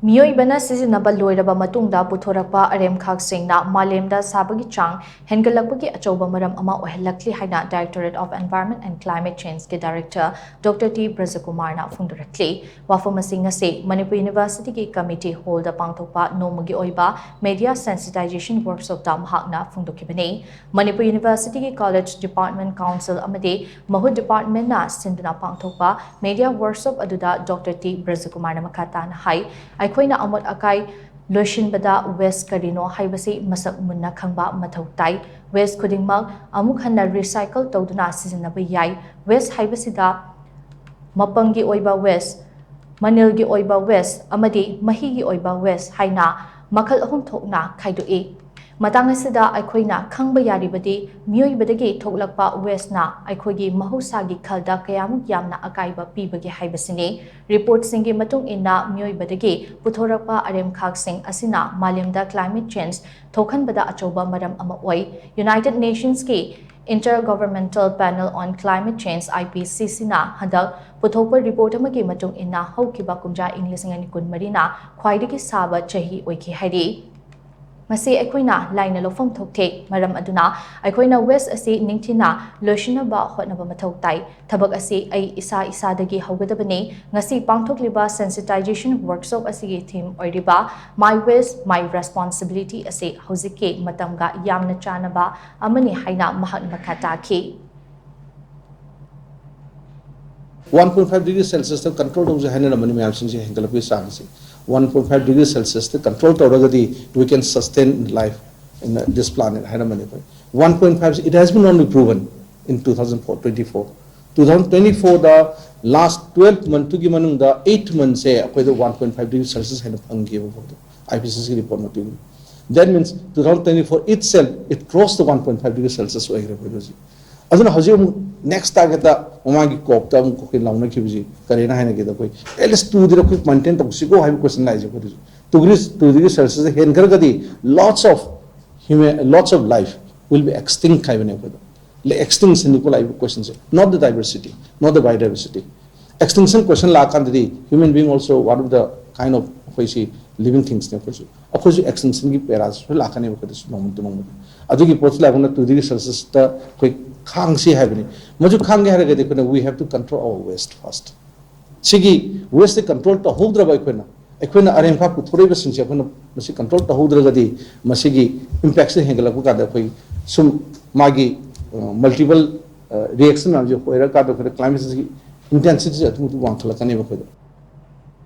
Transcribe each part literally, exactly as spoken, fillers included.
ꯃꯤꯑꯣꯏꯕꯅ ꯁꯤꯖꯤꯟꯅꯕ ꯂꯣꯏꯔꯕ ꯃꯇꯨꯡꯗ ꯄꯨꯊꯣꯔꯛꯄ ꯑꯔꯦꯝꯈꯥꯛꯁꯤꯡꯅ ꯃꯥꯂꯦꯝꯗ ꯁꯥꯕꯒꯤ ꯆꯥꯡ ꯍꯦꯟꯒꯠꯂꯛꯄꯒꯤ ꯑꯆꯧꯕ ꯃꯔꯝ ꯑꯃ ꯑꯣꯏꯍꯜꯂꯛꯂꯤ ꯍꯥꯏꯅ Directorate of Environment and Climate Changeꯀꯤ Director Doctor T ꯕ꯭ꯔꯖꯀꯨꯃꯥꯔꯅ ꯐꯣꯡꯗꯣꯔꯛꯂꯤ꯫ ꯋꯥꯐꯝ ꯑꯁꯤ ꯉꯁꯤ ꯃꯅꯤꯄꯨꯔ ꯌꯨꯅꯤꯚꯔꯁꯤꯇꯤꯒꯤ committee hallꯗ ꯄꯥꯡꯊꯣꯛꯄ ꯅꯣꯡꯃꯒꯤ ꯑꯣꯏꯕ media sensitization workshopꯇ ꯃꯍꯥꯛꯅ ꯐꯣꯡꯗꯣꯛꯈꯤꯕꯅꯤ꯫ ꯃꯅꯤꯄꯨꯔ ꯌꯨꯅꯤꯚꯔꯁꯤꯇꯤꯒꯤ College Department Council ꯑꯃꯗꯤ ꯃꯍꯨꯠ departmentꯅ ꯁꯤꯟꯗꯨꯅ ꯄꯥꯡꯊꯣꯛꯄ media workshop ꯑꯗꯨꯗ Doctor T ꯕ꯭ꯔꯖꯀꯨꯃꯥꯔꯅ ꯃꯈꯥ ꯇꯥꯅ ꯍꯥꯏ, ꯑꯩꯈꯣꯏꯅ ꯑꯃꯣꯠ ꯑꯀꯥꯏ ꯂꯣꯏꯁꯤꯟꯕꯗ waste ꯀꯔꯤꯅꯣ ꯍꯥꯏꯕꯁꯤ ꯃꯁꯛ ꯃꯨꯟꯅ ꯈꯪꯕ ꯃꯊꯧ ꯇꯥꯏ꯫ Waste ꯈꯨꯗꯤꯡꯃꯛ ꯑꯃꯨꯛ ꯍꯟꯅ recycle ꯇꯧꯗꯨꯅ ꯁꯤꯖꯤꯟꯅꯕ ꯌꯥꯏ꯫ Waste ꯍꯥꯏꯕꯁꯤꯗ ꯃꯄꯪꯒꯤ ꯑꯣꯏꯕ waste, ꯃꯅꯤꯜꯒꯤ ꯑꯣꯏꯕ waste ꯑꯃꯗꯤ ꯃꯍꯤꯒꯤ ꯑꯣꯏꯕ waste ꯍꯥꯏꯅ ꯃꯈꯜ ꯑꯍꯨꯝ ꯊꯣꯛꯅ ꯈꯥꯏꯗꯣꯛꯏ꯫ ꯃꯇꯥꯡ ꯑꯁꯤꯗ ꯑꯩꯈꯣꯏꯅ ꯈꯪꯕ ꯌꯥꯔꯤꯕꯗꯤ ꯃꯤꯑꯣꯏꯕꯗꯒꯤ ꯊꯣꯛꯂꯛꯄ wasteꯅ ꯑꯩꯈꯣꯏꯒꯤ ꯃꯍꯧꯁꯥꯒꯤ ꯈꯜꯗ ꯀꯌꯥꯃꯨꯛ ꯌꯥꯝꯅ ꯑꯀꯥꯏꯕ ꯄꯤꯕꯒꯦ ꯍꯥꯏꯕꯁꯤꯅꯤ꯫ Reportꯁꯤꯡꯒꯤ ꯃꯇꯨꯡ ꯏꯟꯅ ꯃꯤꯑꯣꯏꯕꯗꯒꯤ ꯄꯨꯊꯣꯔꯛꯄ ꯑꯔꯦꯝꯈꯥꯛꯁꯤꯡ ꯑꯁꯤꯅ ꯃꯥꯂꯦꯝꯗ climate change ꯊꯣꯛꯍꯟꯕꯗ ꯑꯆꯧꯕ ꯃꯔꯝ ꯑꯃ ꯑꯣꯏ꯫ United Nationsꯀꯤ Intergovernmental Panel on Climate Change, IPCCꯅ ꯍꯟꯗꯛ ꯄꯨꯊꯣꯛꯄ report ꯑꯃꯒꯤ ꯃꯇꯨꯡ ꯏꯟꯅ ꯍꯧꯈꯤꯕ ꯀꯨꯝꯖꯥ ꯏꯪ ꯂꯤꯁꯤꯡ ꯑꯅꯤ ꯀꯨꯟꯃꯔꯤꯅ ꯈ꯭ꯋꯥꯏꯗꯒꯤ ꯁꯥꯕ ꯆꯍꯤ ꯑꯣꯏꯈꯤ ꯍꯥꯏꯔꯤ꯫ ꯃꯁꯤ ꯑꯩꯈꯣꯏꯅ ꯂꯥꯏꯅ ꯂꯧꯐꯝ ꯊꯣꯛꯇꯦ꯫ ꯃꯔꯝ ꯑꯗꯨꯅ ꯑꯩꯈꯣꯏꯅ waste ꯑꯁꯤ ꯅꯤꯡꯊꯤꯅ ꯂꯣꯏꯁꯤꯟꯅꯕ ꯍꯣꯠꯅꯕ ꯃꯊꯧ ꯇꯥꯏ꯫ ꯊꯕꯛ ꯑꯁꯤ ꯑꯩ ꯏꯁꯥ ꯏꯁꯥꯗꯒꯤ ꯍꯧꯒꯗꯕꯅꯤ꯫ ꯉꯁꯤ ꯄꯥꯡꯊꯣꯛꯂꯤꯕ sensitization workshop ꯑꯁꯤꯒꯤ theme ꯑꯣꯏꯔꯤꯕ My Waste, My Responsibility ꯑꯁꯤ ꯍꯧꯖꯤꯛꯀꯤ ꯃꯇꯝꯒ ꯌꯥꯝꯅ ꯆꯥꯟꯅꯕ ꯑꯃꯅꯤ ꯍꯥꯏꯅ ꯃꯍꯥꯛꯅ ꯃꯈꯥ ꯇꯥꯈꯤ꯫ One point five degree Celsiusꯇ control ꯇꯧꯁꯦ ꯍꯥꯏꯅꯔꯝꯕꯅꯤ ꯃꯌꯥꯝꯁꯤꯡꯁꯦ, ꯍꯦꯟꯒꯠꯂꯛꯄꯒꯤ ꯆꯥꯡꯁꯦ꯫ One point five degree Celsiusꯇ control ꯇꯧꯔꯒꯗꯤ we can sustain life in this planet ꯍꯥꯏꯔꯝꯕꯅꯤ ꯑꯩꯈꯣꯏ꯫ One point five, it has been only proven in two thousand four, twenty-four. Two thousand twenty-fourꯗ last twelve monthꯇꯨꯒꯤ ꯃꯅꯨꯡꯗ eight monthꯁꯦ ꯑꯩꯈꯣꯏꯗ one point five degree Celsius ꯍꯥꯏꯅ ꯐꯪꯈꯤꯕ ꯐꯥꯎꯗ IPCCꯒꯤ report ꯃꯇꯨꯡ ꯏꯟꯅ꯫ That means two thousand twenty-four itself, it crossed the one point five degree Celsius ꯑꯣꯏꯈ꯭ꯔꯦ ꯑꯩꯈꯣꯏꯗ ꯍꯧꯖꯤꯛ꯫ ꯑꯗꯨꯅ ꯍꯧꯖꯤꯛ ꯑꯃꯨꯛ next targetꯇ ꯃꯃꯥꯡꯒꯤ COPꯇ ꯑꯃꯨꯛ ꯑꯩꯈꯣꯏ ꯂꯥꯎꯅꯈꯤꯕꯁꯤ ꯀꯔꯤꯅ ꯍꯥꯏꯅꯒꯦꯗ ꯑꯩꯈꯣꯏ at least twoꯗꯤ ꯑꯩꯈꯣꯏ maintain ꯇꯧꯁꯤꯀꯣ ꯍꯥꯏꯕ question ꯂꯥꯛꯏꯁꯦ ꯑꯩꯈꯣꯏꯗꯁꯨ꯫ Two degree, two degree Celsius ꯍꯦꯟꯈ꯭ꯔꯒꯗꯤ lots of human, lots of life will be extinct ꯍꯥꯏꯕꯅꯦ ꯑꯩꯈꯣꯏꯗ꯫ Extinction ꯅꯤꯀꯣ ꯂꯥꯛꯏꯕ questionꯁꯦ, not the diversity, not the biodiversity. Extinction question ꯂꯥꯛꯑꯀꯥꯟꯗꯗꯤ human being also one of the kind of ꯑꯩꯈꯣꯏꯁꯤ living ꯊꯤꯡꯁꯅꯦ꯫ ꯑꯩꯈꯣꯏꯁꯨ ꯑꯩꯈꯣꯏꯁꯨ ꯑꯦꯛꯁꯇꯤꯡꯁꯟꯒꯤ ꯄꯦꯔꯥꯁꯨ ꯂꯥꯛꯀꯅꯦꯕ ꯑꯩꯈꯣꯏꯗꯁꯨ ꯅꯣꯡꯃ ꯅꯠꯇ꯭ꯔ ꯅꯣꯡꯃꯗꯤ꯫ ꯑꯗꯨꯒꯤ ꯄꯣꯠꯁꯤ ꯂꯥꯛꯄꯅ two degree Celsiusꯇ ꯑꯩꯈꯣꯏ ꯈꯥꯡꯁꯤ ꯍꯥꯏꯕꯅꯤ꯫ ꯃꯗꯨ ꯈꯥꯡꯒꯦ ꯍꯥꯏꯔꯒꯗꯤ ꯑꯩꯈꯣꯏꯅ we have to control our waste first꯫ ꯁꯤꯒꯤ ꯋꯦꯁꯁꯦ ꯀꯟꯇ꯭ꯔꯣꯜ ꯇꯧꯍꯧꯗ꯭ꯔꯕ ꯑꯩꯈꯣꯏꯅ, ꯑꯩꯈꯣꯏꯅ ꯑꯔꯦꯝ ꯈꯥꯛ ꯄꯨꯊꯣꯔꯛꯏꯕꯁꯤꯡꯁꯦ ꯑꯩꯈꯣꯏꯅ ꯃꯁꯤ ꯀꯟꯇ꯭ꯔꯣꯜ ꯇꯧꯍꯧꯗ꯭ꯔꯒꯗꯤ ꯃꯁꯤꯒꯤ ꯏꯝꯄꯦꯛꯁꯦ ꯍꯦꯟꯒꯠꯂꯛꯄ ꯀꯥꯟꯗ ꯑꯩꯈꯣꯏ ꯁꯨꯝ ꯃꯥꯒꯤ multiple reaction ꯃꯌꯥꯝꯁꯦ ꯑꯣꯏꯔꯀꯥꯟꯗ ꯑꯩꯈꯣꯏꯗ climate changeꯒꯤ intensity ꯑꯗꯨꯝ ꯑꯗꯨꯝ ꯋꯥꯡꯈꯠꯂꯛꯀꯅꯦꯕ ꯑꯩꯈꯣꯏꯗ꯫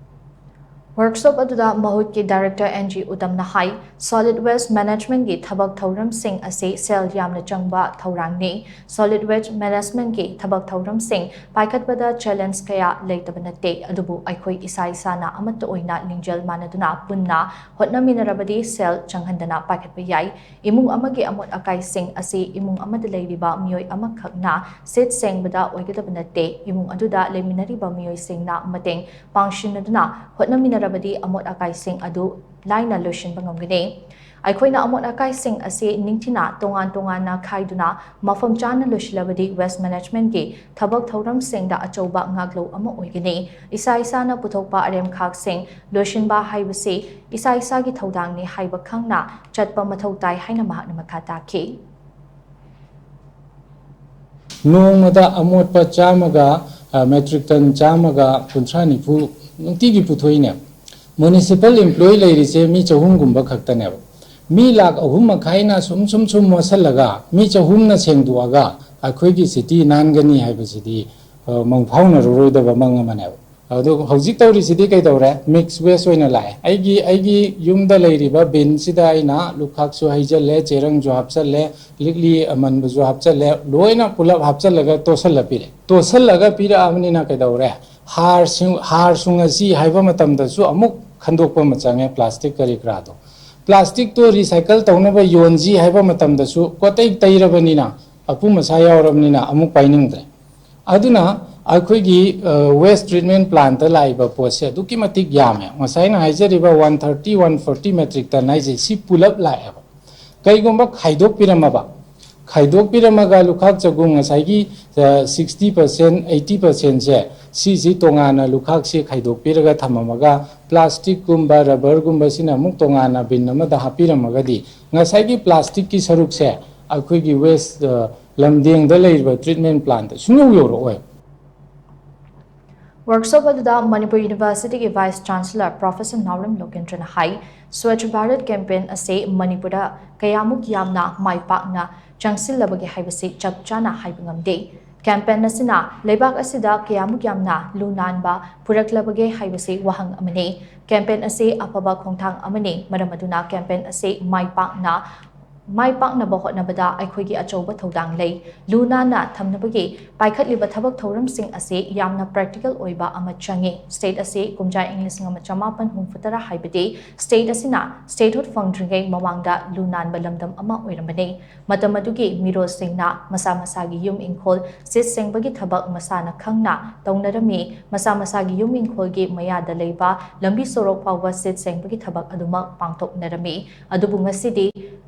Workshop ꯑꯗꯨꯗ ꯃꯍꯨꯠꯀꯤ director N G ꯎꯇꯝꯅ ꯍꯥꯏ, solid waste managementꯀꯤ ꯊꯕꯛ ꯊꯧꯔꯝꯁꯤꯡ ꯑꯁꯤ ꯁꯦꯜ ꯌꯥꯝꯅ ꯆꯪꯕ ꯊꯧꯔꯥꯡꯅꯤ꯫ Solid waste managementꯀꯤ ꯊꯕꯛ ꯊꯧꯔꯝꯁꯤꯡ ꯄꯥꯏꯈꯠꯄꯗ challenge ꯀꯌꯥ ꯂꯩꯇꯕ ꯅꯠꯇꯦ, ꯑꯗꯨꯕꯨ ꯑꯩꯈꯣꯏ ꯏꯁꯥ ꯏꯁꯥꯅ ꯑꯃꯠꯇ ꯑꯣꯏꯅ ꯂꯤꯡꯖꯦꯜ ꯃꯥꯟꯅꯗꯨꯅ ꯄꯨꯟꯅ ꯍꯣꯠꯅꯃꯤꯟꯅꯔꯕꯗꯤ ꯁꯦꯜ ꯆꯪꯍꯟꯗꯅ ꯄꯥꯏꯈꯠꯄ ꯌꯥꯏ꯫ ꯏꯃꯨꯡ ꯑꯃꯒꯤ ꯑꯃꯣꯠ ꯑꯀꯥꯏꯁꯤꯡ ꯑꯁꯤ ꯏꯃꯨꯡ ꯑꯃꯗ ꯂꯩꯔꯤꯕ ꯃꯤꯑꯣꯏ ꯑꯃꯈꯛꯅ ꯁꯤꯠ ꯁꯦꯡꯕꯗ ꯑꯣꯏꯒꯗꯕ ꯅꯠꯇꯦ꯫ ꯏꯃꯨꯡ ꯑꯗꯨꯗ ꯂꯩꯃꯤꯟꯅꯔꯤꯕ ꯃꯤꯑꯣꯏꯁꯤꯡꯅ ꯃꯇꯦꯡ ꯄꯥꯡꯁꯤꯟꯅꯗꯨꯅ ꯍꯣꯠꯅꯃꯤꯟꯅꯔꯕꯗꯤ ꯑꯃꯣꯠ ꯑꯀꯥꯏꯁꯤꯡ ꯑꯗꯨ ꯂꯥꯏꯅ ꯂꯣꯏꯁꯤꯟꯕ ꯉꯝꯒꯅꯤ꯫ ꯑꯩꯈꯣꯏꯅ ꯑꯃꯣꯠ ꯑꯀꯥꯏꯁꯤꯡ ꯑꯁꯤ ꯅꯤꯡꯊꯤꯅ ꯇꯣꯉꯥꯟ ꯇꯣꯉꯥꯟꯅ ꯈꯥꯏꯗꯨꯅ ꯃꯐꯝ ꯆꯥꯅ ꯂꯣꯏꯁꯤꯜꯂꯕꯗꯤ waste managementꯀꯤ ꯊꯕꯛ ꯊꯧꯔꯝꯁꯤꯡꯗ ꯑꯆꯧꯕ ꯉꯥꯛꯂꯧ ꯑꯃ ꯑꯣꯏꯒꯅꯤ꯫ ꯏꯁꯥ ꯏꯁꯥꯅ ꯄꯨꯊꯣꯛꯄ ꯑꯔꯦꯝꯈꯥꯛꯁꯤꯡ ꯂꯣꯏꯁꯤꯟꯕ ꯍꯥꯏꯕꯁꯤ ꯏꯁꯥ ꯏꯁꯥꯒꯤ ꯊꯧꯗꯥꯡꯅꯤ ꯍꯥꯏꯕ ꯈꯪꯅ ꯆꯠꯄ ꯃꯊꯧ ꯇꯥꯏ ꯍꯥꯏꯅ ꯃꯍꯥꯛꯅ ꯃꯈꯥ ꯇꯥꯈꯤ꯫ ꯅꯣꯡꯃꯗ ꯑꯃꯣꯠꯄ ꯆꯥꯝꯃꯒ metric ton ꯆꯥꯝꯃꯒ ꯀꯨꯟꯊ꯭ꯔꯥ ꯅꯤꯐꯨ ꯅꯨꯡꯇꯤꯒꯤ ꯄꯨꯊꯣꯛꯏꯅꯦ꯫ Municipal employee ꯂꯩꯔꯤꯁꯦ ꯃꯤ ꯆꯍꯨꯝꯒꯨꯝꯕ ꯈꯛꯇꯅꯦꯕ꯫ ꯃꯤ ꯂꯥꯈ ꯑꯍꯨꯝ ꯃꯈꯥꯏꯅ ꯁꯨꯝ ꯁꯨꯝ ꯁꯨꯝ ꯃꯣꯠꯁꯜꯂꯒ ꯃꯤ ꯆꯍꯨꯝꯅ ꯁꯦꯡꯗꯣꯛꯑꯒ ꯑꯩꯈꯣꯏꯒꯤ city ꯅꯥꯟꯒꯅꯤ ꯍꯥꯏꯕꯁꯤꯗꯤ ꯃꯪ ꯐꯥꯎꯅꯔꯔꯣꯏꯗꯕ ꯃꯪ ꯑꯃꯅꯦꯕ꯫ ꯑꯗꯨ ꯍꯧꯖꯤꯛ ꯇꯧꯔꯤꯁꯤꯗꯤ ꯀꯩꯗꯧꯔꯦ? Mix waste ꯑꯣꯏꯅ ꯂꯥꯛꯑꯦ꯫ ꯑꯩꯒꯤ ꯑꯩꯒꯤ ꯌꯨꯝꯗ ꯂꯩꯔꯤꯕ binꯁꯤꯗ ꯑꯩꯅ ꯂꯨꯈꯥꯛꯁꯨ ꯍꯩꯖꯜꯂꯦ, ꯆꯦꯔꯪꯁꯨ ꯍꯥꯞꯆꯜꯂꯦ, ꯂꯤꯛꯂꯤ ꯑꯃꯟꯕꯁꯨ ꯍꯥꯞꯆꯜꯂꯦ, ꯂꯣꯏꯅ ꯄꯨꯂꯞ ꯍꯥꯞꯆꯜꯂꯒ ꯇꯣꯠꯁꯜꯂ ꯄꯤꯔꯦ꯫ ꯇꯣꯠꯁꯜꯂꯒ ꯄꯤꯔꯛꯑꯕꯅꯤꯅ ꯀꯩꯗꯧꯔꯦ? ꯍꯥꯔꯁꯨ ꯍꯥꯔꯁꯨ ꯉꯁꯤ ꯍꯥꯏꯕ ꯃꯇꯝꯗꯁꯨ ꯑꯃꯨꯛ ꯈꯟꯗꯣꯛꯄ ꯑꯃ ꯆꯪꯉꯦ, plastic ꯀꯔꯤ ꯀꯔꯥꯗꯣ꯫ Plasticꯇꯣ recycle ꯇꯧꯅꯕ ꯌꯣꯟꯁꯤ ꯍꯥꯏꯕ ꯃꯇꯝꯗꯁꯨ ꯀꯣꯇꯩ ꯇꯩꯔꯕꯅꯤꯅ, ꯑꯄꯨꯝ ꯑꯁꯥ ꯌꯥꯎꯔꯕꯅꯤꯅ ꯑꯃꯨꯛ ꯄꯥꯏꯅꯤꯡꯗ꯭ꯔꯦ꯫ ꯑꯗꯨꯅ ꯑꯩꯈꯣꯏꯒꯤ waste treatment plantꯇ ꯂꯥꯛꯏꯕ ꯄꯣꯠꯁꯦ ꯑꯗꯨꯛꯀꯤ ꯃꯇꯤꯛ ꯌꯥꯝꯃꯦ꯫ ꯉꯁꯥꯏꯅ ꯍꯥꯏꯖꯔꯤꯕ one thirty, one forty metric ton ꯍꯥꯏꯁꯦ ꯁꯤ ꯄꯨꯂꯞ ꯂꯥꯛꯑꯦꯕ꯫ ꯀꯩꯒꯨꯝꯕ ꯈꯥꯏꯗꯣꯛꯄꯤꯔꯝꯃꯕ, ꯈꯥꯏꯗꯣꯛꯄꯤꯔꯝꯃꯒ ꯂꯨꯈꯥꯛ ꯆꯒꯨꯝ ꯉꯁꯥꯏꯒꯤ ꯁꯤꯛꯁꯇꯤ ꯄꯥꯔꯁꯦꯟ, ꯑꯩꯠꯇꯤ ꯄꯥꯔꯁꯦꯟꯁꯦ ꯁꯤꯁꯤ ꯇꯣꯉꯥꯟꯅ ꯂꯨꯈꯥꯛꯁꯤ ꯈꯥꯏꯗꯣꯛꯄꯤꯔꯒ ꯊꯝꯃꯝꯃꯒ, ꯄ꯭ꯂꯥꯁꯇꯤꯛꯀꯨꯝꯕ ꯔꯕꯔꯒꯨꯝꯕꯁꯤꯅ ꯑꯃꯨꯛ ꯇꯣꯉꯥꯟꯅ ꯕꯤꯟ ꯑꯃꯗ ꯍꯥꯞꯄꯤꯔꯝꯃꯒꯗꯤ ꯉꯁꯥꯏꯒꯤ ꯄ꯭ꯂꯥꯁꯇꯤꯛꯀꯤ ꯁꯔꯨꯛꯁꯦ ꯑꯩꯈꯣꯏꯒꯤ ꯋꯦꯁ ꯂꯝꯗꯦꯡꯗ ꯂꯩꯔꯤꯕ ꯇ꯭ꯔꯤꯠꯃꯦꯟ ꯄ꯭ꯂꯥꯟꯠꯇ ꯁꯨꯡꯌꯧ ꯌꯧꯔꯛꯑꯣꯏ꯫ ꯋꯥꯔꯛꯁꯣꯞ ꯑꯗꯨꯗ ꯃꯅꯤꯄꯨꯔ ꯌꯨꯅꯤꯚꯔꯁꯤꯇꯤꯒꯤ ꯚꯥꯏꯁ ꯆꯥꯟꯁꯦꯂꯔ ꯄ꯭ꯔꯣꯐꯦꯁꯔ ꯅꯥꯎꯔꯦꯝ ꯂꯣꯀꯦꯟꯗ꯭ꯔꯅ ꯍꯥꯏ, ꯁ꯭ꯋꯥꯆ ꯚꯥꯔꯠ ꯀꯦꯝꯄꯦꯟ ꯑꯁꯤ ꯃꯅꯤꯄꯨꯔꯗ ꯀꯌꯥꯃꯨꯛ ꯌꯥꯝꯅ ꯃꯥꯏ ꯄꯥꯛꯅ ꯆꯪꯁꯤꯜꯂꯕꯒꯦ ꯍꯥꯏꯕꯁꯤ ꯆꯞ ꯆꯥꯅ ꯍꯥꯏꯕ ꯉꯝꯗꯦ꯫ ꯀꯦꯝꯄꯦꯟ ꯑꯁꯤꯅ ꯂꯩꯕꯥꯛ ꯑꯁꯤꯗ ꯀꯌꯥꯃꯨꯛ ꯌꯥꯝꯅ ꯂꯨ ꯅꯥꯟꯕ ꯄꯨꯔꯛꯂꯕꯒꯦ ꯍꯥꯏꯕꯁꯤ ꯋꯥꯍꯪ ꯑꯃꯅꯤ꯫ ꯀꯦꯝꯄꯦꯟ ꯑꯁꯤ ꯑꯐꯕ ꯈꯣꯡꯊꯥꯡ ꯑꯃꯅꯤ, ꯃꯔꯝ ꯑꯗꯨꯅ ꯀꯦꯝꯄꯦꯟ ꯑꯁꯤ ꯃꯥꯏ ꯄꯥꯛꯅ ꯃꯥꯏ ꯄꯥꯛꯅꯕ ꯍꯣꯠꯅꯕꯗ ꯑꯩꯈꯣꯏꯒꯤ ꯑꯆꯧꯕ ꯊꯧꯗꯥꯡ ꯂꯩ꯫ ꯂꯨ ꯅꯥꯟꯅ ꯊꯝꯅꯕꯒꯤ ꯄꯥꯏꯈꯠꯂꯤꯕ ꯊꯕꯛ ꯊꯧꯔꯝꯁꯤꯡ ꯑꯁꯤ ꯌꯥꯝꯅ ꯄ꯭ꯔꯦꯛꯇꯤꯀꯦꯜ ꯑꯣꯏꯕ ꯑꯃ ꯆꯪꯏ꯫ ꯁ꯭ꯇꯦꯠ ꯑꯁꯤ ꯀꯨꯝꯖꯥ ꯏꯪ ꯂꯤꯁꯤꯡ ꯑꯃ ꯆꯃꯥꯄꯟ ꯍꯨꯝꯐꯨꯇꯔꯥ, ꯍꯥꯏꯕꯗꯤ ꯁ꯭ꯇꯦꯠ ꯑꯁꯤꯅ ꯁ꯭ꯇꯦꯠꯍꯨꯗ ꯐꯪꯗ꯭ꯔꯤꯉꯩ ꯃꯃꯥꯡꯗ ꯂꯨ ꯅꯥꯟꯕ ꯂꯝꯗꯝ ꯑꯃ ꯑꯣꯏꯔꯝꯕꯅꯤ꯫ ꯃꯇꯝ ꯑꯗꯨꯒꯤ ꯃꯤꯔꯣꯜꯁꯤꯡꯅ ꯃꯁꯥ ꯃꯁꯥꯒꯤ ꯌꯨꯝ ꯏꯪꯈꯣꯜ ꯁꯤꯠ ꯁꯦꯡꯕꯒꯤ ꯊꯕꯛ ꯃꯁꯥꯅ ꯈꯪꯅ ꯇꯧꯅꯔꯝꯃꯤ꯫ ꯃꯁꯥ ꯃꯁꯥꯒꯤ ꯌꯨꯝ ꯏꯪꯈꯣꯜꯒꯤ ꯃꯌꯥꯗ ꯂꯩꯕ ꯂꯝꯕꯤ ꯁꯣꯔꯣꯛ ꯐꯥꯎꯕ ꯁꯤꯠ ꯁꯦꯡꯕꯒꯤ ꯊꯕꯛ ꯑꯗꯨꯃꯛ ꯄꯥꯡꯊꯣꯛꯅꯔꯝꯃꯤ꯫ ꯑꯗꯨꯕꯨ ꯉꯁꯤꯗꯤ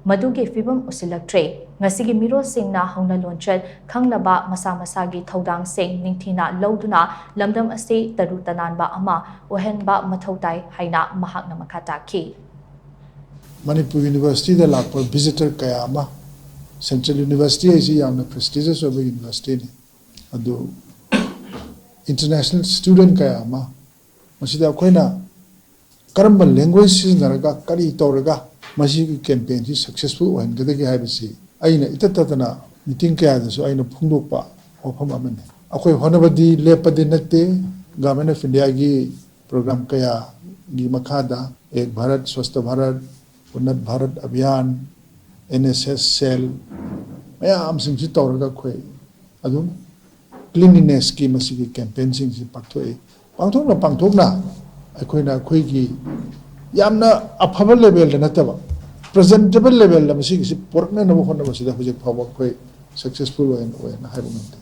ꯃꯗꯨꯒꯤ ꯐꯤꯚꯝ ꯎꯁꯤꯜꯂꯛꯇ꯭ꯔꯦ꯫ ꯉꯁꯤꯒꯤ ꯃꯤꯔꯣꯜꯁꯤꯡꯅ ꯍꯧꯅ ꯂꯣꯟꯆꯠ ꯈꯪꯅꯕ ꯃꯁꯥ ꯃꯁꯥꯒꯤ ꯊꯧꯗꯥꯡꯁꯤꯡ ꯅꯤꯡꯊꯤꯅ ꯂꯧꯗꯨꯅ ꯂꯝꯗꯝ ꯑꯁꯤ ꯇꯔꯨ ꯇꯅꯥꯟꯕ ꯑꯃ ꯑꯣꯏꯍꯟꯕ ꯃꯊꯧ ꯇꯥꯏ ꯍꯥꯏꯅ ꯃꯍꯥꯛꯅ ꯃꯈꯥ ꯇꯥꯈꯤ꯫ ꯃꯅꯤꯄꯨꯔ ꯌꯨꯅꯤꯚꯔꯁꯤꯇꯤꯗ ꯂꯥꯛꯄ ꯚꯤꯖꯤꯇꯔ ꯀꯌꯥ ꯑꯃ, ꯁꯦꯟꯇ꯭ꯔꯦꯜ ꯌꯨꯅꯤꯚꯔꯁꯤꯇꯤ ꯍꯥꯏꯁꯤ ꯌꯥꯝꯅ ꯄ꯭ꯔꯦꯁꯇꯤꯖꯁ ꯑꯣꯏꯕ ꯌꯨꯅꯤꯚꯔꯁꯤꯇꯤꯅꯤ, ꯑꯗꯨ ꯏꯟꯇꯔꯅꯦꯁꯅꯦꯜ ꯁ꯭ꯇꯨꯗꯦꯟ ꯀꯌꯥ ꯑꯃ, ꯃꯁꯤꯗ ꯑꯩꯈꯣꯏꯅ ꯀꯔꯝꯕ ꯂꯦꯡꯒ꯭ꯋꯦꯖ ꯁꯤꯖꯤꯟꯅꯔꯒ ꯀꯔꯤ ꯇꯧꯔꯒ ꯃꯁꯤꯒꯤ ꯀꯦꯝꯄꯦꯟꯁꯤ ꯁꯛꯁꯦꯁꯐꯨꯜ ꯑꯣꯏꯍꯟꯒꯗꯒꯦ ꯍꯥꯏꯕꯁꯤ ꯑꯩꯅ ꯏꯇꯠ ꯇꯠꯇꯅ ꯃꯤꯇꯤꯡ ꯀꯌꯥꯗꯁꯨ ꯑꯩꯅ ꯐꯣꯡꯗꯣꯛꯄ ꯋꯥꯐꯝ ꯑꯃꯅꯤ꯫ ꯑꯩꯈꯣꯏ ꯍꯣꯠꯅꯕꯗꯤ ꯂꯦꯞꯄꯗꯤ ꯅꯠꯇꯦ꯫ ꯒꯚꯔꯟꯃꯦꯟ ꯑꯣꯐ ꯏꯟꯗꯤꯌꯥꯒꯤ ꯄ꯭ꯔꯣꯒ꯭ꯔꯥꯝ ꯀꯌꯥꯒꯤ ꯃꯈꯥꯗ ꯑꯦꯛ ꯚꯥꯔꯠ, ꯁ꯭ꯋꯁꯊ ꯚꯥꯔꯠ, ꯎꯟꯅꯠ ꯚꯥꯔꯠ ꯑꯚꯤꯌꯥꯟ, ꯑꯦꯟ ꯑꯦꯁ ꯑꯦꯁ ꯁꯦꯜ, ꯃꯌꯥꯝꯁꯤꯡꯁꯤ ꯇꯧꯔꯒ ꯑꯩꯈꯣꯏ ꯑꯗꯨꯝ ꯀ꯭ꯂꯤꯟꯂꯤꯅꯦꯁꯀꯤ ꯃꯁꯤꯒꯤ ꯀꯦꯝꯄꯦꯟꯁꯤꯡꯁꯤ ꯄꯥꯡꯊꯣꯛꯏ꯫ ꯄꯥꯡꯊꯣꯛꯅ ꯄꯥꯡꯊꯣꯛꯅ ꯑꯩꯈꯣꯏꯅ ꯑꯩꯈꯣꯏꯒꯤ ꯌꯥꯝꯅ ꯑꯐꯕ ꯂꯦꯚꯦꯜꯗ ꯅꯠꯇꯕ, ꯄ꯭ꯔꯖꯦꯟꯇꯦꯕꯜ ꯂꯦꯚꯦꯜꯗ ꯃꯁꯤꯒꯤꯁꯤ ꯄꯨꯔꯛꯅꯅꯕ ꯍꯣꯠꯅꯕꯁꯤꯗ ꯍꯧꯖꯤꯛ ꯐꯥꯎꯕ ꯑꯩꯈꯣꯏ ꯁꯛꯁꯦꯁꯐꯨꯜ ꯑꯣꯏꯅ ꯑꯣꯏꯅ ꯍꯥꯏꯕ ꯉꯝꯗꯦ꯫